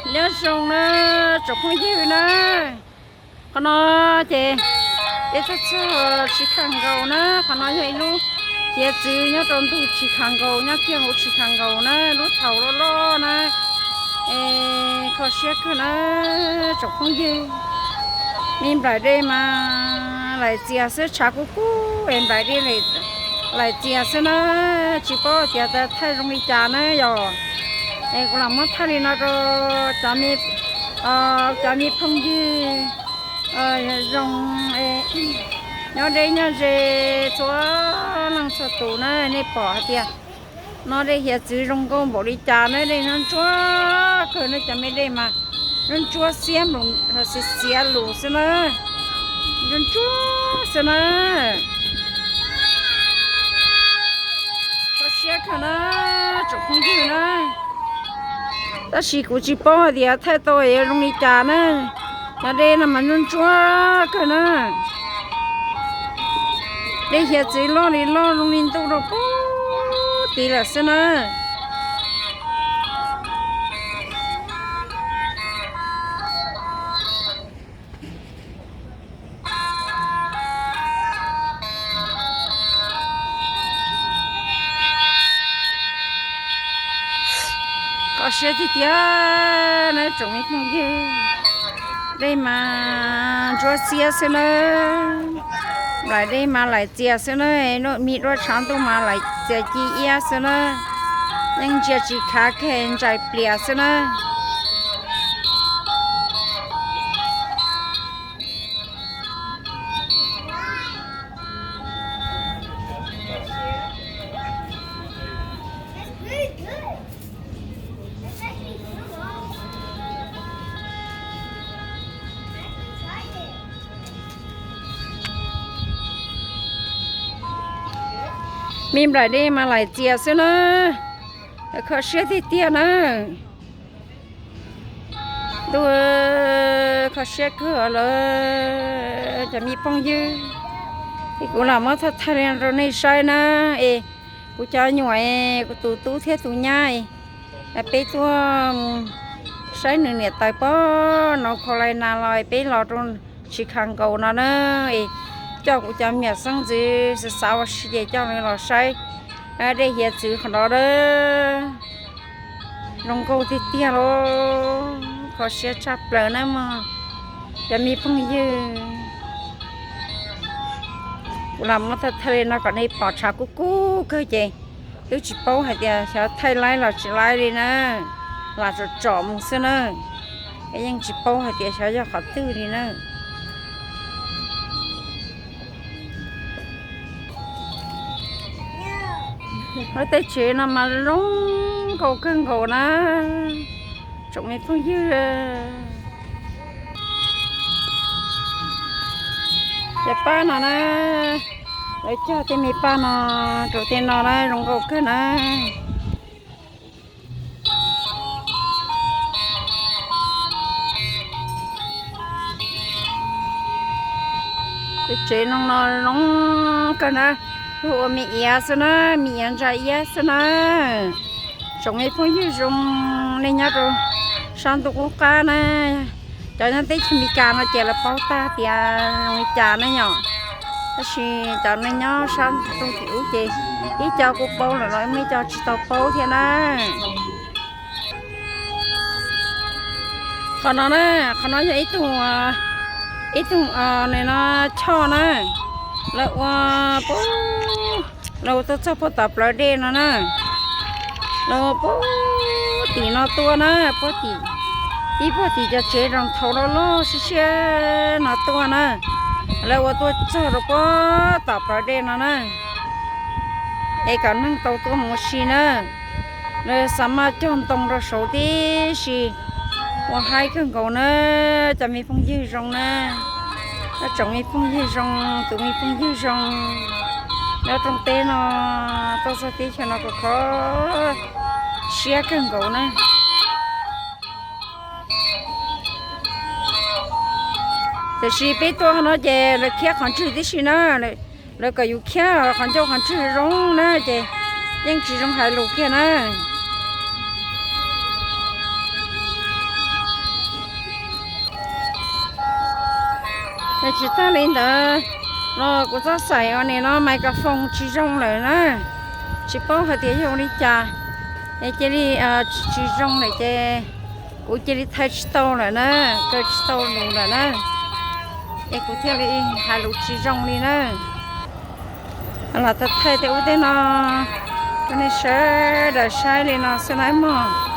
Nyob zoo na tsoom phooj ywg na, qhov no ces peb tuaj txog Tsis Kha Nkaus na, qhov no yog ib lub hiav txwv nyob rau ntug Tsis Kha Nkaus, nyob kiag hauv Tsis Kha Nkaus na, lub thaum loj loj na. Es kho siab kawg na tsoom phooj ywg, me nplaim dej mas laim txias xwb, tshav kub kub es nplaim dej laim txias xwb na, tsis paub tias thaij zoo li cas na yom. Es kuv lam muab thaij li no rau cov me, cov me phooj ywg zoo nyob deb nyob ze txhua leej txhua tus na, nej pom hais tias no dej hiav txwv zoo nkauj npaum li cas na, dej ntsuab ntsuab kawg na, cov me dej mas ntsuab ntsuab xiab, xiav lus xwb na, ntsuab ntsuab xwb na. Kho siab kawg na tsoom phooj ywg na, tab sis kuv tsis paub hais tias thaij tau yuav zoo li cas na. Cov dej no mas ntsuab ntsuab kawg na. Dej hiav txwv loj li loj zoo li ntuj rau pem tid lawm xwb na. Kho siab tiag tiag na tsoom me phooj ywg, dej mas ntsuab xiab xwb na, nplaim dej mas laim txias xwb na, me duab tshav ntuj mas laim txias ci iab xwb na, yeej ntsia tsis khav kiag, ntsais plias xwb na. Me nplaim dej mas laim txias xwb na, kho siab tiag tiag na. Ntuj, kho siab kawg lawm cov me phooj ywg. Es kuv los muab thaij thaij li rau nej saib na. Es kuv cov nyuam, kuv tus tub thiab tus nyab, peb tuaj mus saib nws niam tais pog no kho lai nas los peb los rau Tsis Kha Nkaus no na. Es coj kuv cov me nyuam xeeb ntxwv xav xav ua si ces coj nws los saib dej hiav txwv qhov no na. Zoo nkauj tiag tiag lauj, kho siab tshaj plaws na mog cov me phooj ywg. Kuv los muab thaij thaij li no kom nej pom, tshav kub kub kawg ces twb tsis paub hais tias xyov thaij laib los tsis laib li na, lam tsom tsom mus xwb na, yeej tsis paub hais tias xyov yog qhov twg li na. Lawv tej tsev no mas zoo nkauj kawg nkaus na tsoom me phooj ywg. Cov pab no na, lawv cog tej me pab no rau tej no na, zoo nkauj kawg na. Tej tsev no no zoo kawg na, luag ua me iav xwb na, me iav ntsa iab xwb na. Tsoom me phooj ywg zoo, nej nyob rau sab ntuj qub qab na, cov nyob teb chaws Amelikas no ces lawv paub tag tias zoo li cas ne yom. Tab sis cov neeg nyob sab ntuj tim ub ces ib co kuj paub lawm los muaj ib co tsis tau paub thiab na. Qhov no na, qhov no yog ib tug, ib tug, nim no choj na, lawv ua, lawv ua tuaj txog puag tom plawv dej no na. Lawv ua puag tim no tuaj na, puag tim, ib puag tim cov tsev zoo thaum loj loj siab siab no tuaj na. Lawv ua tuaj txog rau puag tom plawv dej no na, es kom neeg tau tuaj mus ua si na. Lawv xa maj cog ntoo rau saud tib si, ua haib kawg nkaus na. Cov me phooj ywg zoo na, tsoom me phooj ywg zoo, tus me phooj ywg zoo, nyob rooj teb no, tuaj txog teb chaws no kuj kho siab kawg nkaus na. Tiam sis peb tuaj no ces lawv khiab qhov ntswg tib si na, lawv kom yus khiab qhov ncauj qhov ntswg zoo na ces yeej tsis zoo hais lus kiag na. Tsis tag li ntawd los kuv txoj xaim uas nim no microphone tsis zoo lawm na, tsis paub hais tias yog ua li cas es cia li tsis zoo lawm ces kuv cia li thaij tsis tau lawm na, kaw tsis tau lus lawm na, es kuv thiaj li hais lus tsis zoo li na. Los thaij tej ub tej no rau nej sawv daws saib li no xwb na mog.